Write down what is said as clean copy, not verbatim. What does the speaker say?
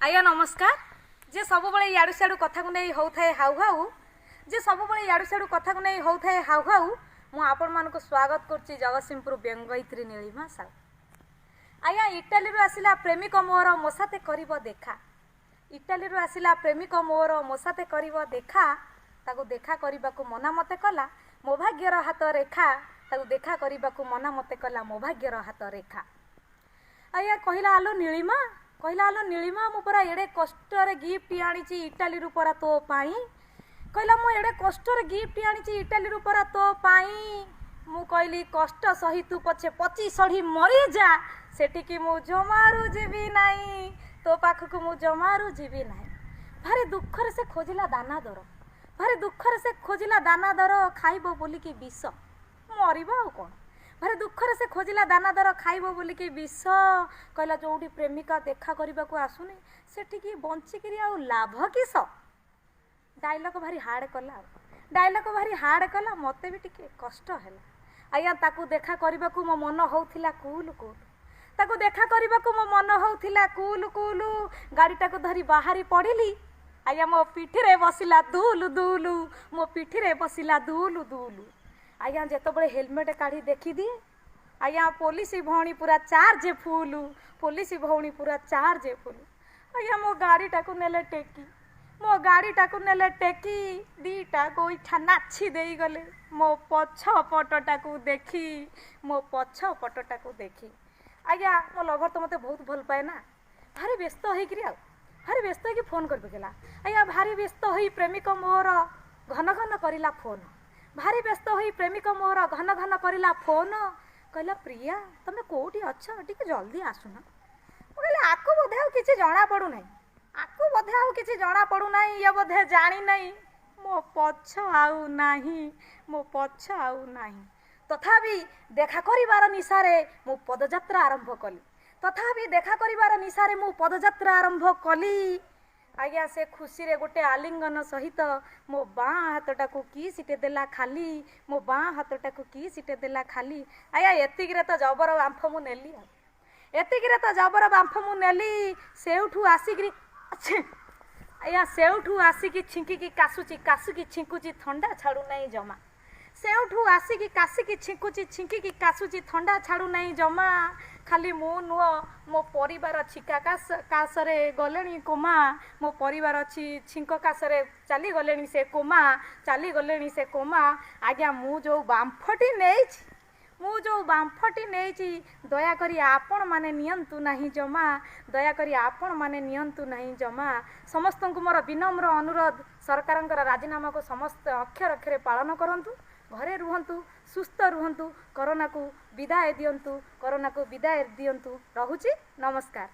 ଆଜ୍ଞା ନମସ୍କାର। ଯେ ସବୁବେଳେ ଇଆଡ଼ୁ ସିଆଡ଼ୁ କଥାକୁ ନେଇ ହେଉଥାଏ ହାଉ ହାଉ, ଯେ ସବୁବେଳେ ଇଆଡ଼ୁ ସିଆଡ଼ୁ କଥାକୁ ନେଇ ହେଉଥାଏ ହାଉ ହାଉ, ମୁଁ ଆପଣମାନଙ୍କୁ ସ୍ୱାଗତ କରୁଛି ଜଗତସିଂହପୁର ବ୍ୟଙ୍ଗୟିତ୍ରୀ ନୀଳିମା ସାହୁ। ଆଜ୍ଞା, ଇଟାଲୀରୁ ଆସିଲା ପ୍ରେମିକ ମୋର ମୋ ସାଥେ କରିବ ଦେଖା। ଇଟାଲୀରୁ ଆସିଲା ପ୍ରେମିକ ମୋର ମୋ ସାଥେ କରିବ ଦେଖା। ତାକୁ ଦେଖା କରିବାକୁ ମନା ମତେ କଲା ମୋ ଭାଗ୍ୟର ହାତ ରେଖା। ତାକୁ ଦେଖା କରିବାକୁ ମନା ମତେ କଲା ମୋ ଭାଗ୍ୟର ହାତ ରେଖା। ଆଜ୍ଞା, କହିଲା ଆଲୋ ନୀଳିମା, କହିଲା ଆଲୋ ନୀଳିମା, ମୁଁ ପରା ଏଡ଼େ କଷ୍ଟରେ ଗିଫ୍ଟ ଆଣିଛି ଇଟାଲୀରୁ ପରା ତୋ ପାଇଁ। କହିଲା ମୁଁ ଏଡ଼େ କଷ୍ଟରେ ଗିଫ୍ଟ ଆଣିଛି ଇଟାଲୀରୁ ପରା ତୋ ପାଇଁ। ମୁଁ କହିଲି କଷ୍ଟ ସହି ତୁ ପଛେ ପଚି ସଢ଼ି ମରିଯା, ସେଠିକି ମୁଁ ଜମାରୁ ଯିବି ନାହିଁ, ତୋ ପାଖକୁ ମୁଁ ଜମାରୁ ଯିବି ନାହିଁ। ଭାରି ଦୁଃଖରେ ସେ ଖୋଜିଲା ଦାନା ଦର, ଭାରି ଦୁଃଖରେ ସେ ଖୋଜିଲା ଦାନା ଦର, ଖାଇବ ବୋଲିକି ବିଷ, ମରିବ ଆଉ କ'ଣ। ଭାରି ଦୁଃଖରେ ସେ ଖୋଜିଲା ଦାନା ଦର, ଖାଇବ ବୋଲିକି ବିଷ। କହିଲା ଯୋଉଠି ପ୍ରେମିକା ଦେଖା କରିବାକୁ ଆସୁନି, ସେଠିକି ବଞ୍ଚିକିରି ଆଉ ଲାଭ କିସ? ଡାଇଲଗ୍ ଭାରି ହାର୍ଡ଼ କଲା, ଆଉ ଡାଇଲଗ୍ ଭାରି ହାର୍ଡ଼ କଲା, ମୋତେ ବି ଟିକେ କଷ୍ଟ ହେଲା। ଆଜ୍ଞା, ତାକୁ ଦେଖା କରିବାକୁ ମୋ ମନ ହେଉଥିଲା କୁଲୁ କୁଲୁ। ତାକୁ ଦେଖା କରିବାକୁ ମୋ ମନ ହେଉଥିଲା କୁଲୁ କୁଲୁ। ଗାଡ଼ିଟାକୁ ଧରି ବାହାରି ପଡ଼ିଲି। ଆଜ୍ଞା, ମୋ ପିଠିରେ ବସିଲା ଦୁଲୁ ଦୁଲୁ, ମୋ ପିଠିରେ ବସିଲା ଦୁଲୁ ଦୁଲୁ। ଆଜ୍ଞା, ଯେତେବେଳେ ହେଲମେଟ୍ କାଢ଼ି ଦେଖିଦିଏ, ଆଜ୍ଞା, ପୋଲିସ ଭଉଣୀ ପୁରା ଚାର୍ଜ ଫୁଲୁ, ପୋଲିସ ଭଉଣୀ ପୁରା ଚାର୍ଜ ଫୁଲୁ। ଆଜ୍ଞା, ମୋ ଗାଡ଼ିଟାକୁ ନେଲେ ଟେକି, ମୋ ଗାଡ଼ିଟାକୁ ନେଲେ ଟେକି, ଦୁଇଟା ଗୋଇଠା ନାଛି ଦେଇଗଲେ ମୋ ପଛ ପଟଟାକୁ ଦେଖି, ମୋ ପଛ ପଟଟାକୁ ଦେଖି। ଆଜ୍ଞା, ମୋ ଲଭର ତ ମୋତେ ବହୁତ ଭଲ ପାଏ ନା, ଭାରି ବ୍ୟସ୍ତ ହେଇକିରି, ଆଉ ଭାରି ବ୍ୟସ୍ତ ହେଇକି ଫୋନ୍ କରି ପକେଇଲା। ଆଜ୍ଞା, ଭାରି ବ୍ୟସ୍ତ ହୋଇ ପ୍ରେମିକ ମୋର ଘନ ଘନ କରିଲା ଫୋନ୍। ଭାରି ବ୍ୟସ୍ତ ହୋଇ ପ୍ରେମିକ ମୋର ଘନ ଘନ କରିଲା ଫୋନ୍। କହିଲା ପ୍ରିୟା, ତମେ କେଉଁଠି ଅଛ, ଟିକେ ଜଲ୍ଦି ଆସୁନ। ମୁଁ କହିଲି ଆକୁ ବୋଧେ ଆଉ କିଛି ଜଣା ପଡ଼ୁନାହିଁ, ଆକୁ ବୋଧେ ଆଉ କିଛି ଜଣା ପଡ଼ୁନାହିଁ, ଇଏ ବୋଧେ ଜାଣିନାହିଁ ମୋ ପଛ ଆଉ ନାହିଁ, ମୋ ପଛ ଆଉ ନାହିଁ। ତଥାପି ଦେଖା କରିବାର ନିଶାରେ ମୁଁ ପଦଯାତ୍ରା ଆରମ୍ଭ କଲି। ତଥାପି ଦେଖା କରିବାର ନିଶାରେ ମୁଁ ପଦଯାତ୍ରା ଆରମ୍ଭ କଲି। ଆଜ୍ଞା, ସେ ଖୁସିରେ ଗୋଟେ ଆଲିଙ୍ଗନ ସହିତ ମୋ ବାଁ ହାତଟାକୁ କିସିଟେ ଦେଲା ଖାଲି, ମୋ ବାଁ ହାତଟାକୁ କିସିଟେ ଦେଲା ଖାଲି। ଆଜ୍ଞା, ଏତିକିରେ ତ ଜବର ବାମ୍ଫ ମୁଁ ନେଲି, ଆଉ ଏତିକିରେ ତ ଜବର ବାମ୍ଫ ମୁଁ ନେଲି। ସେଇଠୁ ଆସିକିରି, ଆଜ୍ଞା, ସେଇଠୁ ଆସିକି ଛିଙ୍କିକି କାଶୁଛି, କାଶିକି ଛିଙ୍କୁଛି, ଥଣ୍ଡା ଛାଡ଼ୁନାହିଁ ଜମା। ସେଇଠୁ ଆସିକି କାଶିକି ଛିଙ୍କୁଛି, ଛିଙ୍କିକି କାଶୁଛି, ଥଣ୍ଡା ଛାଡ଼ୁନାହିଁ ଜମା। ଖାଲି ମୁଁ ନୁହଁ, ମୋ ପରିବାର ଛିଙ୍କା କାଶ କାଶରେ ଗଲେଣି କୋମା। ମୋ ପରିବାର ଛିଙ୍କ କାଶରେ ଚାଲିଗଲେଣି ସେ କୋମା, ଚାଲିଗଲେଣି ସେ କୋମା। ଆଜ୍ଞା, ମୁଁ ଯେଉଁ ବାମ୍ଫଟି ନେଇଛି, ମୁଁ ଯେଉଁ ବାମ୍ଫଟି ନେଇଛି, ଦୟାକରି ଆପଣମାନେ ନିଅନ୍ତୁ ନାହିଁ ଜମା, ଦୟାକରି ଆପଣମାନେ ନିଅନ୍ତୁ ନାହିଁ ଜମା। ସମସ୍ତଙ୍କୁ ମୋର ବିନମ୍ର ଅନୁରୋଧ, ସରକାରଙ୍କର ରାଜିନାମାକୁ ସମସ୍ତେ ଅକ୍ଷର ଅକ୍ଷରେ ପାଳନ କରନ୍ତୁ, ଘରେ ରୁହନ୍ତୁ, ସୁସ୍ଥ ରୁହନ୍ତୁ, କରୋନାକୁ ବିଦାୟ ଦିଅନ୍ତୁ, କରୋନାକୁ ବିଦାୟ ଦିଅନ୍ତୁ। ରହୁଛି, ନମସ୍କାର।